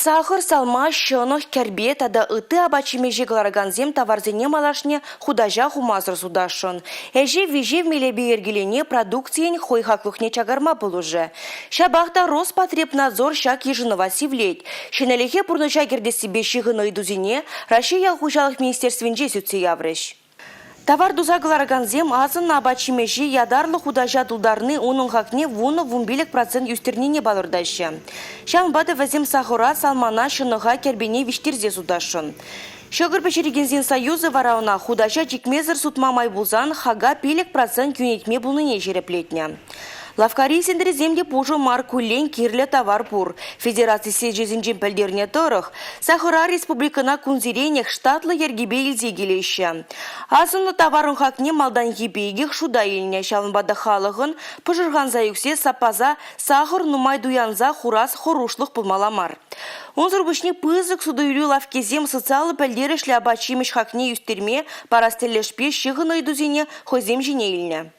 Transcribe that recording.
Сахӑр, салма, ҫӑнӑх, кӗрпе тата ытти апат-ҫимӗҫе кӑларакансем таварсене малашне хутаҫа хумасӑр сутасшӑн. Ӗҫе виҫев мелӗпе йӗркелени продукцийӗн хӑй хаклӑхне чакарма пулӑшӗ. Ҫапах та Роспотребнадзор ҫак йышӑнӑва сивлет. Ҫӗнӗлӗхе пурнӑҫа кӗртессипе ҫыхӑннӑ ыйтусене Раҫҫей ял хуҫалӑх министерствинче сӳтсе яврӗҫ. Тавар туса кӑларакансем асӑннӑ апат-ҫимӗҫе ятарлӑ хутаҫа тултарни унӑн хакне 10-15 процент ӳстернине палӑртаҫҫӗ. Ҫавӑнпа та вӗсем сахӑра, салмана, ҫӑнӑха, кӗрпене виҫтерсе сутасшӑн. Ҫӑкӑр пӗҫерекенсен союзӗ вара ӑна хутаҫа чикмесӗр сутма май пулсан хака 5% йӳнетме пулнине ҫирӗплетнӗ. Лавккари сентресем те пушӑ мар, куллен кирлӗ тавар пур. Федераци сечӗсенчен пӗлтернӗ тӑрӑх, сахӑра республикӑна кунсеренех штатлӑ йӗркепе илсе килеҫҫӗ. Асӑннӑ таварӑн хакне малтанхи пекех шута илнӗ, ҫавӑнпа та халӑхӑн пӑшӑрханса ӳксе саппаса сахӑр нумай туянса хурас хӑрушлӑх пулмалла мар. Унсӑр пуҫне пысӑк суту-илӳ лавккисем социаллӑ пӗлтерӗшлӗ апат-ҫимӗҫ хакне ӳстерме парас тӗлӗшпе ҫыхӑннӑ ыйтусене хӑйсем ҫине илнӗ.